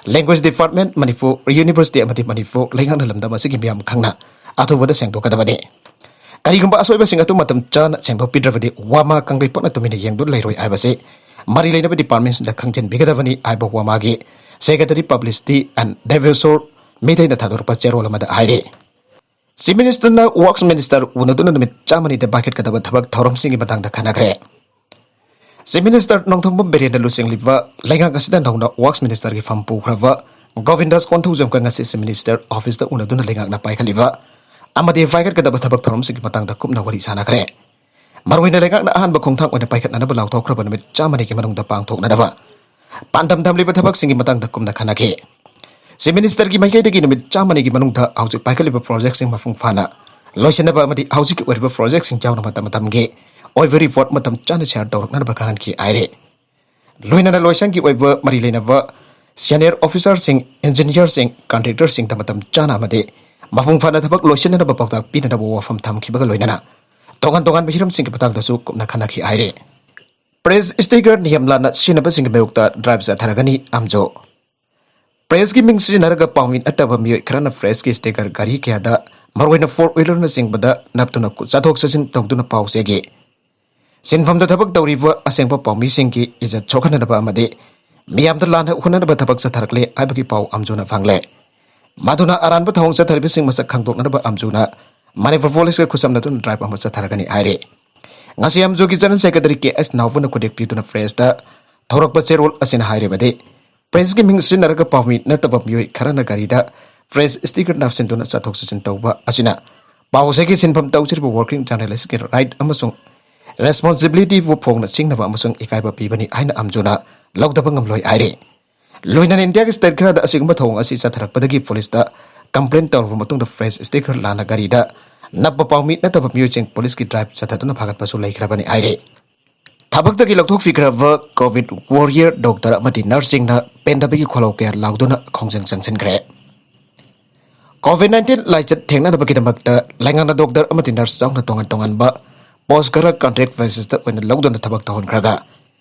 ꯂꯦꯡꯒ꯭ꯋꯦꯖ ꯗꯤꯄꯥꯔꯠꯃꯦꯟ, ꯃꯅꯤꯄꯨꯔ ꯌꯨꯅꯤꯚꯔꯁꯤꯇꯤ ꯑꯃꯗꯤ ꯃꯅꯤꯄꯨꯔ ꯂꯩꯉꯥꯛꯅ ꯂꯝꯗꯝ ꯑꯁꯤꯒꯤ ꯃꯤꯌꯥꯝ ꯈꯪꯅ ꯑꯊꯨꯕꯗ ꯁꯦꯡꯗꯣꯛꯀꯗꯕꯅꯤ꯫ ꯀꯔꯤꯒꯨꯝꯕ ꯑꯁꯣꯏꯕꯁꯤꯡ ꯑꯗꯨ ꯃꯇꯝ ꯆꯥꯅ ꯁꯦꯡꯗꯣꯛꯄꯤꯗ꯭ꯔꯕꯗꯤ ꯋꯥꯃꯥ ꯀꯪꯂꯩꯄꯥꯛꯅ ꯇꯨꯃꯤꯟꯅ ꯌꯦꯡꯗꯨꯅ ꯂꯩꯔꯣꯏ ꯍꯥꯏꯕꯁꯤ ꯃꯔꯤ ꯂꯩꯅꯕ ꯗꯤꯄꯥꯔꯠꯃꯦꯟꯁꯤꯡꯗ ꯈꯪꯖꯤꯟꯕꯤꯒꯗꯕꯅꯤ ꯍꯥꯏꯕ ꯋꯥꯃꯥꯒꯤ ꯁꯦꯀ꯭ꯔꯦꯇꯔꯤ ꯄꯕ꯭ꯂꯤꯁꯤꯇꯤ ꯑꯦꯟ ꯗꯦꯕꯦꯁꯣꯔ ꯃꯤꯇꯩꯅ ꯊꯥꯗꯣꯔꯛꯄ ꯆꯦꯔꯣꯜ ꯑꯃꯗ ꯍꯥꯏꯔꯤ꯫ ꯆꯤꯐ ꯃꯤꯅꯤꯁꯇꯔꯅ ꯋꯥꯔꯛꯁ ꯃꯤꯅꯤꯁꯇꯔ ꯎꯅꯗꯨꯅ ꯅꯨꯃꯤꯠ ꯆꯥꯝꯃꯅꯤꯗ ꯄꯥꯏꯈꯠꯀꯗꯕ ꯊꯕꯛ ꯊꯧꯔꯝꯁꯤꯡꯒꯤ ꯃꯇꯥꯡꯗ ꯈꯟꯅꯈ꯭ꯔꯦ꯫ ꯆꯤꯐ ꯃꯤꯅꯤꯁꯇꯔ ꯅꯣꯡꯊꯣꯝꯕꯝ ꯕꯤꯔꯦꯟꯅ ꯂꯨꯆꯤꯡꯂꯤꯕ ꯂꯩꯉꯥꯛ ꯑꯁꯤꯗ ꯅꯧꯅ ꯋꯥꯔꯛꯁ ꯃꯤꯅꯤꯁꯇꯔꯒꯤ ꯐꯝ ꯄꯨꯈ꯭ꯔꯕ ꯒꯣꯕꯤꯟꯗꯥꯁ ꯀꯣꯟꯊꯧꯖꯝꯒ ꯉꯁꯤ ꯆꯤꯐ ꯃꯤꯅꯤꯁꯇꯔ ꯑꯣꯐꯤꯁꯇ ꯎꯅꯗꯨꯅ ꯂꯩꯉꯥꯛꯅ ꯄꯥꯏꯈꯠꯂꯤꯕ ꯑꯃꯗꯤ ꯄꯥꯏꯈꯠꯀꯗꯕ ꯊꯕꯛ ꯊꯧꯔꯝꯁꯤꯡꯒꯤ ꯃꯇꯥꯡꯗ ꯀꯨꯞꯅ ꯋꯥꯔꯤ ꯁꯥꯟꯅꯈ꯭ꯔꯦ꯫ ꯃꯔꯨꯑꯣꯏꯅ ꯂꯩꯉꯥꯛꯅ ꯑꯍꯥꯟꯕ ꯈꯣꯡꯊꯥꯡ ꯑꯣꯏꯅ ꯄꯥꯏꯈꯠꯅꯅꯕ ꯂꯥꯎꯊꯣꯛꯈ꯭ꯔꯕ ꯅꯨꯃꯤꯠ ꯆꯥꯝꯃꯅꯤꯒꯤ ꯃꯅꯨꯡꯗ ꯄꯥꯡꯊꯣꯛꯅꯅꯕ ꯄꯥꯟꯗꯝ ꯊꯝꯂꯤꯕ ꯊꯕꯛꯁꯤꯡꯒꯤ ꯃꯇꯥꯡꯗ ꯀꯨꯞꯅ ꯈꯟꯅꯈꯤ꯫ ꯆꯤꯐ ꯃꯤꯅꯤꯁꯇꯔꯒꯤ ꯃꯥꯏꯀꯩꯗꯒꯤ ꯅꯨꯃꯤꯠ ꯆꯥꯝꯃꯅꯤꯒꯤ ꯃꯅꯨꯡꯗ ꯍꯧꯖꯤꯛ ꯄꯥꯏꯈꯠꯂꯤꯕ ꯄ꯭ꯔꯣꯖꯦꯛꯁꯤꯡ ꯃꯄꯨꯡ ꯐꯥꯅ ꯂꯣꯏꯁꯤꯟꯅꯕ ꯑꯃꯗꯤ ꯍꯧꯖꯤꯛꯀꯤ ꯑꯣꯏꯔꯤꯕ ꯄ꯭ꯔꯣꯖꯦꯛꯁꯤꯡ ꯌꯥꯎꯅ ꯃꯇꯝ ꯃꯇꯝꯒꯤ ꯑꯣꯏꯕ ꯔꯤꯄꯣꯔꯠ ꯃꯇꯝ ꯆꯥꯅ ꯁꯤꯌꯥꯔ ꯇꯧꯔꯛꯅꯅꯕ ꯈꯪꯍꯟꯈꯤ ꯍꯥꯏꯔꯤ꯫ ꯂꯣꯏꯅꯅ ꯂꯣꯏꯁꯪꯒꯤ ꯑꯣꯏꯕ ꯃꯔꯤ ꯂꯩꯅꯕ ꯁꯦꯅꯤꯌꯔ ꯑꯣꯐꯤꯁꯥꯔꯁꯤꯡ, ꯏꯟꯖꯤꯅꯤꯌꯥꯔꯁꯤꯡ, ꯀꯟꯇ꯭ꯔꯦꯛꯇꯔꯁꯤꯡꯗ ꯃꯇꯝ ꯆꯥꯅ ꯑꯃꯗꯤ ꯃꯄꯨꯡ ꯐꯥꯅ ꯊꯕꯛ ꯂꯣꯏꯁꯤꯟꯅꯅꯕ ꯄꯥꯎꯇꯥꯛ ꯄꯤꯅꯅꯕ ꯋꯥꯐꯝ ꯊꯝꯈꯤꯕꯒ ꯂꯣꯏꯅꯅ ꯇꯣꯉꯥꯟ ꯇꯣꯉꯥꯟꯕ ꯍꯤꯔꯝꯁꯤꯡꯒꯤ ꯃꯇꯥꯡꯗꯁꯨ ꯀꯨꯞꯅ ꯈꯟꯅꯈꯤ ꯍꯥꯏꯔꯤ꯫ ꯄ꯭ꯔꯦꯁ ꯁ꯭ꯇꯤꯀꯔ ꯅꯤꯌꯝ ꯂꯥꯟꯅ ꯁꯤꯖꯤꯟꯅꯕꯁꯤꯡꯒꯤ ꯃꯥꯌꯣꯛꯇ ꯗ꯭ꯔꯥꯏꯕ ꯆꯠꯊꯔꯒꯅꯤ, ꯑꯝꯖꯣ꯫ ꯄ꯭ꯔꯦꯁꯀꯤ ꯃꯤꯡ ꯁꯤꯖꯤꯟꯅꯔꯒ ꯄꯥꯎꯃꯤ ꯅꯠꯇꯕ ꯃꯤꯑꯣꯏ ꯈꯔꯅ ꯄ꯭ꯔꯦꯁꯀꯤ ꯁ꯭ꯇꯤꯀꯔ ꯒꯥꯔꯤ ꯀꯌꯥꯗ, ꯃꯔꯨꯑꯣꯏꯅ ꯐꯣꯔ ꯋꯤꯂꯔꯅꯆꯤꯡꯕꯗ ꯅꯞꯇꯨꯅ ꯆꯠꯊꯣꯛ ꯆꯠꯁꯤꯟ ꯇꯧꯗꯨꯅ ꯄꯥꯎ ꯆꯦꯒꯤ꯫ ꯁꯤꯟꯐꯝꯗ ꯊꯕꯛ ꯇꯧꯔꯤꯕ ꯑꯁꯦꯡꯕ ꯄꯥꯎꯃꯤꯁꯤꯡꯒꯤ ꯏꯖꯠ ꯁꯣꯛꯍꯟꯅꯗꯕ ꯑꯃꯗꯤ ꯃꯤꯌꯥꯝꯗ ꯂꯥꯟꯅ ꯍꯣꯠꯅꯅꯕ ꯊꯕꯛ ꯆꯠꯊꯔꯛꯂꯦ ꯍꯥꯏꯕꯒꯤ ꯄꯥꯎ ꯑꯝꯖꯨꯅ ꯐꯪꯂꯦ꯫ ꯃꯗꯨꯅ ꯑꯔꯥꯟꯕ ꯊꯧꯑꯣꯡ ꯆꯠꯊꯔꯤꯕꯁꯤꯡ ꯃꯁꯛ ꯈꯪꯗꯣꯛꯅꯅꯕ ꯑꯝꯖꯨꯅ ꯃꯅꯤꯄꯨꯔ ꯄꯨꯂꯤꯁꯀ ꯈꯨꯠꯁꯝꯅꯗꯨꯅ ꯗ꯭ꯔꯥꯏꯚ ꯑꯃ ꯆꯠꯊꯔꯒꯅꯤ ꯍꯥꯏꯔꯤ꯫ ꯉꯁꯤ ꯑꯝꯖꯨꯒꯤ ꯖꯦꯅꯔꯦꯜ ꯁꯦꯀ꯭ꯔꯦꯇꯔꯤ ꯀꯦ ꯑꯦꯁ ꯅꯥꯎꯕꯅ ꯈꯨꯗꯦꯛ ꯄꯤꯗꯨꯅ ꯄ꯭ꯔꯦꯁꯇ ꯊꯧꯔꯛꯄ ꯆꯦꯔꯣꯜ ꯑꯁꯤꯅ ꯍꯥꯏꯔꯤꯕꯗꯤ, ꯄ꯭ꯔꯦꯁꯀꯤ ꯃꯤꯡ ꯁꯤꯖꯤꯟꯅꯔꯒ ꯄꯥꯎꯃꯤ ꯅꯠꯇꯕ ꯃꯤꯑꯣꯏ ꯈꯔꯅ ꯒꯥꯔꯤꯗ ꯄ꯭ꯔꯦꯁ ꯁ꯭ꯇꯤꯀꯔ ꯅꯞꯁꯤꯟꯗꯨꯅ ꯆꯠꯊꯣꯛ ꯆꯠꯁꯤꯟ ꯇꯧꯕ ꯑꯁꯤꯅ ꯄꯥꯎ ꯆꯦꯒꯤ ꯁꯤꯟꯐꯝ ꯇꯧꯖꯔꯤꯕ ꯋꯥꯔꯀꯤꯡ ꯖꯔꯅꯦꯂꯤꯁꯀꯤ ꯔꯥꯏꯠ ꯑꯃꯁꯨꯡ ꯔꯦꯁꯄꯣꯟꯁꯤꯕꯤꯂꯤꯇꯤꯕꯨ ꯐꯣꯡꯅ ꯆꯤꯡꯅꯕ ꯑꯃꯁꯨꯡ ꯏꯀꯥꯏꯕ ꯄꯤꯕꯅꯤ ꯍꯥꯏꯅ ꯑꯝꯖꯨꯅ ꯂꯧꯗꯕ ꯉꯝꯂꯣꯏ ꯍꯥꯏꯔꯤ꯫ ꯂꯣꯏꯅꯅ ꯏꯟꯗꯤꯌꯥꯒꯤ ꯁ꯭ꯇꯦꯠ ꯈꯔꯗ ꯑꯁꯤꯒꯨꯝꯕ ꯊꯧꯑꯣꯡ ꯑꯁꯤ ꯆꯠꯊꯔꯛꯄꯗꯒꯤ ꯄꯨꯂꯤꯁꯇ ꯀꯝꯄ꯭ꯂꯦꯟ ꯇꯧꯔꯕ ꯃꯇꯨꯡꯗ ꯄ꯭ꯔꯦꯁ ꯁ꯭ꯇꯤꯀꯔ ꯂꯥꯟꯅ ꯒꯥꯔꯤꯗ ꯅꯞꯄ ꯄꯥꯎꯃꯤ ꯅꯠꯇꯕ ꯃꯤꯑꯣꯏꯁꯤꯡ ꯄꯨꯂꯤꯁꯀꯤ ꯗ꯭ꯔꯥꯏꯚ ꯆꯠꯊꯗꯨꯅ ꯐꯥꯒꯠꯄꯁꯨ ꯂꯩꯈ꯭ꯔꯕꯅꯤ ꯍꯥꯏꯔꯤ꯫ ꯊꯕꯛꯇꯒꯤ ꯂꯧꯊꯣꯛꯄꯤꯈ꯭ꯔꯕ ꯀꯣꯚꯤꯗ ꯋꯥꯔꯤꯌꯔ ꯗꯣꯛꯇꯔ ꯑꯃꯗꯤ ꯅꯔꯁꯁꯤꯡꯅ ꯄꯦꯟꯗꯕꯒꯤ ꯈꯣꯜꯂꯥꯎ ꯀꯌꯥ ꯂꯥꯎꯗꯨꯅ ꯈꯣꯡꯖꯪ ꯆꯪꯁꯤꯟꯈ꯭ꯔꯦ꯫ ꯀꯣꯚꯤꯗ ꯅꯥꯏꯟꯇꯤꯟ ꯂꯥꯏꯆꯠ ꯊꯦꯡꯅꯅꯕꯒꯤꯗꯃꯛꯇ ꯂꯩꯉꯥꯛꯅ ꯗꯣꯛꯇꯔ ꯑꯃꯗꯤ ꯅꯔꯁ ꯌꯥꯎꯅ ꯇꯣꯉꯥꯟ ꯇꯣꯉꯥꯟꯕ ꯄꯣꯁ ꯈꯔ ꯀꯟꯇ꯭ꯔꯦꯛ ꯕꯦꯁꯤꯁꯇ ꯑꯣꯏꯅ ꯂꯧꯗꯨꯅ ꯊꯕꯛ ꯇꯧꯍꯟꯈ꯭ꯔꯒ,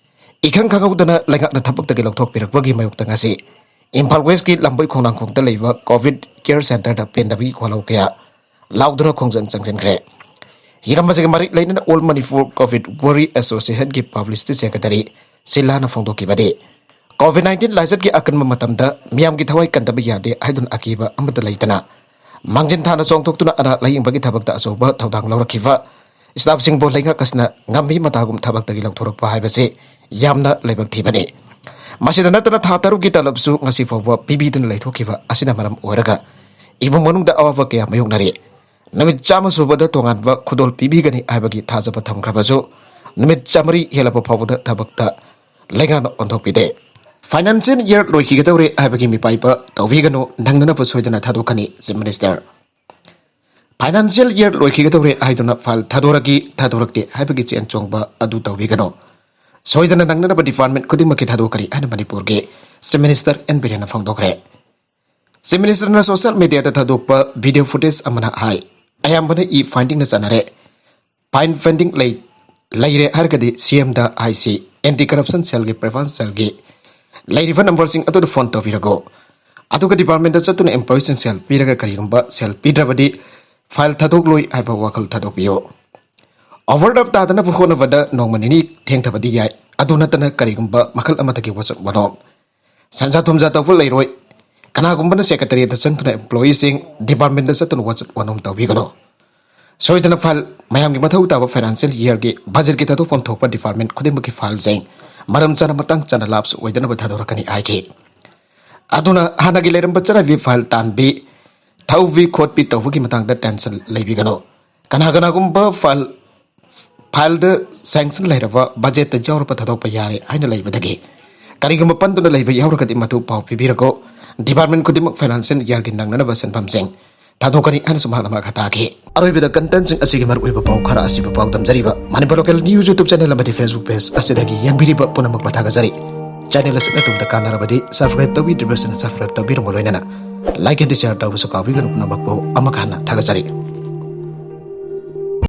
ꯏꯈꯪ ꯈꯪꯍꯧꯗꯅ ꯂꯩꯉꯥꯛꯅ ꯊꯕꯛꯇꯒꯤ ꯂꯧꯊꯣꯛꯄꯤꯔꯛꯄꯒꯤ ꯃꯥꯌꯣꯛꯇ ꯉꯁꯤ ꯏꯝꯐꯥꯜ ꯋꯦꯁꯀꯤ ꯂꯝꯕꯣꯏ ꯈꯣꯡꯅꯥꯡꯈꯣꯡꯗ ꯂꯩꯕ ꯀꯣꯚꯤꯗ ꯀꯤꯌꯔ ꯁꯦꯟꯇꯔꯗ ꯄꯦꯟꯗꯕꯒꯤ ꯈꯣꯜꯂꯥꯎ ꯀꯌꯥ ꯂꯥꯎꯗꯨꯅ ꯈꯣꯡꯖꯪ ꯆꯪꯁꯤꯟꯈ꯭ꯔꯦ꯫ ꯍꯤꯔꯝ ꯑꯁꯤꯒ ꯃꯔꯤ ꯂꯩꯅꯅ ꯑꯣꯜ ꯃꯅꯤꯄꯨꯔ ꯀꯣꯚꯤꯗ ꯋꯥꯔꯤ ꯑꯦꯁꯣꯁꯤꯌꯦꯁꯟꯒꯤ ꯄꯕ꯭ꯂꯤꯁꯤꯇꯤ ꯁꯦꯀ꯭ꯔꯦꯇꯔꯤ ꯁꯤꯂꯥꯅ ꯐꯣꯡꯗꯣꯛꯈꯤꯕꯗꯤ, ꯀꯣꯚꯤꯗ ꯅꯥꯏꯟꯇꯤꯟ ꯂꯥꯏꯆꯠꯀꯤ ꯑꯀꯟꯕ ꯃꯇꯝꯗ ꯃꯤꯌꯥꯝꯒꯤ ꯊꯋꯥꯏ ꯀꯟꯗꯕ ꯌꯥꯗꯦ ꯍꯥꯏꯗꯨꯅ ꯑꯀꯤꯕ ꯑꯃꯠꯇ ꯂꯩꯇꯅ ꯃꯥꯡꯖꯤꯟ ꯊꯥꯅ ꯆꯣꯡꯊꯣꯛꯇꯨꯅ ꯑꯅꯥ ꯂꯥꯌꯦꯡꯕꯒꯤ ꯊꯕꯛꯇ ꯑꯆꯧꯕ ꯊꯧꯗꯥꯡ ꯂꯧꯔꯛꯈꯤꯕ ꯁ꯭ꯇꯥꯐꯁꯤꯡꯕꯨ ꯂꯩꯉꯥꯛ ꯑꯁꯤꯅ ꯉꯝꯃꯤ ꯃꯇꯥꯒꯨꯝ ꯊꯕꯛꯇꯒꯤ ꯂꯧꯊꯣꯔꯛꯄ ꯍꯥꯏꯕꯁꯤ ꯌꯥꯝꯅ ꯂꯥꯏꯕꯛ ꯊꯤꯕꯅꯤ꯫ ꯃꯁꯤꯗ ꯅꯠꯇꯅ ꯊꯥ ꯇꯔꯨꯛꯀꯤ ꯇꯂꯕꯁꯨ ꯉꯁꯤ ꯐꯥꯎꯕ ꯄꯤꯕꯤꯗꯨꯅ ꯂꯩꯊꯣꯛꯈꯤꯕ ꯑꯁꯤꯅ ꯃꯔꯝ ꯑꯣꯏꯔꯒ ꯏꯃꯨꯡ ꯃꯅꯨꯡꯗ ꯑꯋꯥꯕ ꯀꯌꯥ ꯃꯥꯌꯣꯛꯅꯔꯤ꯫ ꯅꯨꯃꯤꯠ ꯆꯥꯝꯃ ꯁꯨꯕꯗ ꯇꯣꯉꯥꯟꯕ ꯈꯨꯗꯣꯜ ꯄꯤꯕꯤꯒꯅꯤ ꯍꯥꯏꯕꯒꯤ ꯊꯥꯖꯕ ꯊꯝꯈ꯭ꯔꯕꯁꯨ, ꯅꯨꯃꯤꯠ ꯆꯥꯃꯔꯤ ꯍꯦꯜꯂꯕ ꯐꯥꯎꯕꯗ ꯊꯕꯛꯇ ꯂꯩꯉꯥꯛꯅ ꯑꯣꯟꯊꯣꯛꯄꯤꯗꯦ꯫ ꯐꯥꯏꯅꯥꯟꯁꯤꯌꯦꯜ ꯌꯔ ꯂꯣꯏꯈꯤꯒꯗꯧꯔꯦ ꯍꯥꯏꯕꯒꯤ ꯃꯤꯄꯥꯏꯕ ꯇꯧꯕꯤꯒꯅꯨ, ꯅꯪꯅꯅꯕ ꯁꯣꯏꯗꯅ ꯊꯥꯗꯣꯛꯀꯅꯤ, ꯆꯤꯐ ꯃꯤꯅꯤꯁꯇꯔ꯫ ꯐꯥꯏꯅꯥꯟꯁꯤꯌꯦꯜ ꯌꯔ ꯂꯣꯏꯈꯤꯒꯗꯧꯔꯦ ꯍꯥꯏꯗꯨꯅ ꯐꯥꯏꯜ ꯊꯥꯗꯣꯔꯛꯏ ꯊꯥꯗꯣꯔꯛꯇꯦ ꯍꯥꯏꯕꯒꯤ ꯆꯦꯟ ꯆꯣꯡꯕ ꯑꯗꯨ ꯇꯧꯕꯤꯒꯅꯨ꯫ ꯁꯣꯏꯗꯅ ꯅꯪꯅꯅꯕ ꯗꯤꯄꯥꯔꯠꯃꯦꯟ ꯈꯨꯗꯤꯡꯃꯛꯀꯤ ꯊꯥꯗꯣꯛꯀꯅꯤ ꯍꯥꯏꯅ ꯃꯅꯤꯄꯨꯔꯒꯤ ꯆꯤꯐ ꯃꯤꯅꯤꯁꯇꯔ ꯑꯦꯟ ꯕꯤꯔꯦꯟꯅ ꯐꯣꯡꯗꯣꯛꯈ꯭ꯔꯦ꯫ ꯆꯤꯐ ꯃꯤꯅꯤꯁꯇꯔꯅ ꯁꯣꯁꯤꯌꯦꯜ ꯃꯤꯗꯤꯌꯥꯗ ꯊꯥꯗꯣꯛꯄ ꯚꯤꯗꯤꯑꯣ ꯐꯨꯇꯦꯖ ꯑꯃꯅ ꯍꯥꯏ, ꯑꯌꯥꯝꯕꯅ ꯏ ꯐꯥꯏꯟꯗꯤꯡꯅ ꯆꯠꯅꯔꯦ꯫ ꯐꯥꯏꯟ ꯄꯦꯟꯗꯤꯡ ꯂꯩ, ꯂꯩꯔꯦ ꯍꯥꯏꯔꯒꯗꯤ ꯁꯤ ꯑꯦꯝꯗ ꯍꯥꯏꯁꯤ, ꯑꯦꯟꯇꯤ ꯀꯔꯞꯁꯟ ꯁꯦꯜꯒꯤ ꯄ꯭ꯔꯤꯚꯦꯟꯁꯟ ꯁꯦꯜꯒꯤ ꯂꯩꯔꯤꯕ ꯅꯝꯕꯔꯁꯤꯡ ꯑꯗꯨꯗ ꯐꯣꯟ ꯇꯧꯕꯤꯔꯒꯣ꯫ ꯑꯗꯨꯒ ꯗꯤꯄꯥꯔꯠꯃꯦꯟꯗ ꯆꯠꯇꯨꯅ ꯑꯦꯝꯄ꯭ꯂꯣꯌꯤꯁꯤꯡ ꯁꯦꯜ ꯄꯤꯔꯒ ꯀꯔꯤꯒꯨꯝꯕ ꯁꯦꯜ ꯄꯤꯗ꯭ꯔꯕꯗꯤ ꯐꯥꯏꯜ ꯊꯥꯗꯣꯛꯂꯣꯏ ꯍꯥꯏꯕ ꯋꯥꯈꯜ ꯊꯥꯗꯣꯛꯄꯤꯌꯨ꯫ ꯑꯣꯚꯔ ꯇꯥꯗꯅꯕ ꯍꯣꯠꯅꯕꯗ ꯅꯣꯡꯃ ꯅꯤꯅꯤ ꯊꯦꯡꯊꯕꯗꯤ ꯌꯥꯏ꯫ ꯑꯗꯨ ꯅꯠꯇꯅ ꯀꯔꯤꯒꯨꯝꯕ ꯃꯈꯜ ꯑꯃꯠꯇꯒꯤ ꯋꯥꯆꯠ ꯋꯥꯅꯣꯝ, ꯁꯦꯟꯖꯥ ꯊꯨꯝꯖꯥ ꯇꯧꯕ ꯂꯩꯔꯣꯏ꯫ ꯀꯅꯥꯒꯨꯝꯕꯅ ꯁꯦꯀ꯭ꯔꯦꯇꯔꯤꯌꯦꯠꯇ ꯆꯪꯗꯨꯅ ꯏꯝꯄ꯭ꯂꯣꯌꯤꯁꯤꯡ ꯗꯤꯄꯥꯔꯠꯃꯦꯟꯗ ꯆꯠꯇꯨꯅ ꯋꯥꯆꯠ ꯋꯥꯅꯣꯝ ꯇꯧꯕꯤꯒꯅꯨ꯫ ꯁꯣꯏꯗꯅ ꯐꯥꯏꯜ, ꯃꯌꯥꯝꯒꯤ ꯃꯊꯧ ꯇꯥꯕ ꯐꯥꯏꯅꯥꯟꯁꯤꯌꯦꯜ ꯌꯤꯌꯔꯒꯤ ꯕꯖꯦꯠꯀꯤ ꯊꯥꯗꯣꯛꯐꯝ ꯊꯣꯛꯄ ꯗꯤꯄꯥꯔꯠꯃꯦꯟ ꯈꯨꯗꯤꯡꯃꯛꯀꯤ ꯐꯥꯏꯜꯁꯤꯡ ꯃꯔꯝ ꯆꯥꯅ, ꯃꯇꯥꯡ ꯆꯥꯅ, ꯂꯥꯞꯁꯨ ꯑꯣꯏꯗꯅꯕ ꯊꯥꯗꯣꯔꯛꯀꯅꯤ ꯍꯥꯏꯈꯤ꯫ ꯑꯗꯨꯅ ꯍꯥꯟꯅꯒꯤ ꯂꯩꯔꯝꯕ ꯆꯠꯅꯕꯤ ꯐꯥꯏꯜ ꯇꯥꯟꯕꯤ, ꯊꯧꯕꯤ ꯈꯣꯠꯄꯤ ꯇꯧꯕꯒꯤ ꯃꯇꯥꯡꯗ ꯇꯦꯟꯁꯟ ꯂꯩꯕꯤꯒꯅꯨ꯫ ꯀꯅꯥ ꯀꯅꯥꯒꯨꯝꯕ ꯐꯥꯏꯜ, ꯐꯥꯏꯜꯗ ꯁꯦꯡꯁꯟ ꯂꯩꯔꯕ, ꯕꯖꯦꯠꯇ ꯌꯥꯎꯔꯕ ꯊꯥꯗꯣꯛꯄ ꯌꯥꯔꯦ ꯍꯥꯏꯅ ꯂꯩꯕꯗꯒꯤ ꯀꯔꯤꯒꯨꯝꯕ ꯄꯟꯗꯨꯅ ꯂꯩꯕ ꯌꯥꯎꯔꯒꯗꯤ ꯃꯗꯨ ꯄꯥꯎ ꯄꯤꯕꯤꯔꯛꯎ꯫ ꯗꯤꯄꯥꯔꯠꯃꯦꯟ ꯈꯨꯗꯤꯡꯃꯛ ꯐꯥꯏꯅꯥꯟꯁꯤꯌꯦꯜ ꯌꯤꯌꯔꯒꯤ ꯅꯪꯅꯅꯕ ꯁꯦꯟꯐꯝꯁꯤꯡ ꯊꯥꯗꯣꯛꯀꯅꯤ ꯍꯥꯏꯅꯁꯨ ꯃꯍꯥꯛꯅ ꯃꯈꯥ ꯇꯥꯈꯤ꯫ ꯑꯔꯣꯏꯕꯗ ꯀꯟꯇꯦꯟꯁꯤꯡ ꯑꯁꯤꯒꯤ ꯃꯔꯨꯑꯣꯏꯕ ꯄꯥꯎ ꯈꯔ ꯑꯁꯤꯕꯨ ꯄꯥꯎꯗꯝꯖꯔꯤꯕ ꯃꯅꯤꯄꯨꯔ ꯂꯣꯀꯦꯜ ꯅ꯭ꯌꯨꯁ ꯌꯨꯇ꯭ꯌꯨꯕ ꯆꯦꯅꯦꯜ ꯑꯃꯗꯤ ꯐꯦꯁꯕꯨꯛ ꯄꯦꯖ ꯑꯁꯤꯗꯒꯤ ꯌꯦꯡꯕꯤꯔꯤꯕ ꯄꯨꯝꯅꯃꯛꯄꯨ ꯊꯥꯒꯠꯆꯔꯤ꯫ ꯆꯦꯅꯦꯜ ꯑꯁꯤꯅ ꯇꯨꯡꯗ ꯀꯥꯟꯅꯔꯕꯗꯤ ꯁꯕꯁꯀ꯭ꯔꯥꯏꯕ ꯇꯧꯕꯤꯗ꯭ꯔꯤꯕꯁꯤꯡꯅ ꯁꯕꯁꯀ꯭ꯔꯥꯏꯕ ꯇꯧꯕꯤꯔꯝꯕ ꯂꯣꯏꯅꯅ ꯂꯥꯏꯛ ꯑꯃꯗꯤ ꯁꯤꯌꯔ ꯇꯧꯕꯁꯨ ꯀꯥꯎꯕꯤꯒꯅꯨ꯫ ꯄꯨꯝꯅꯃꯛꯄꯨ ꯑꯃꯨꯛ ꯍꯟꯅ ꯊꯥꯒꯠꯆꯔꯤ꯫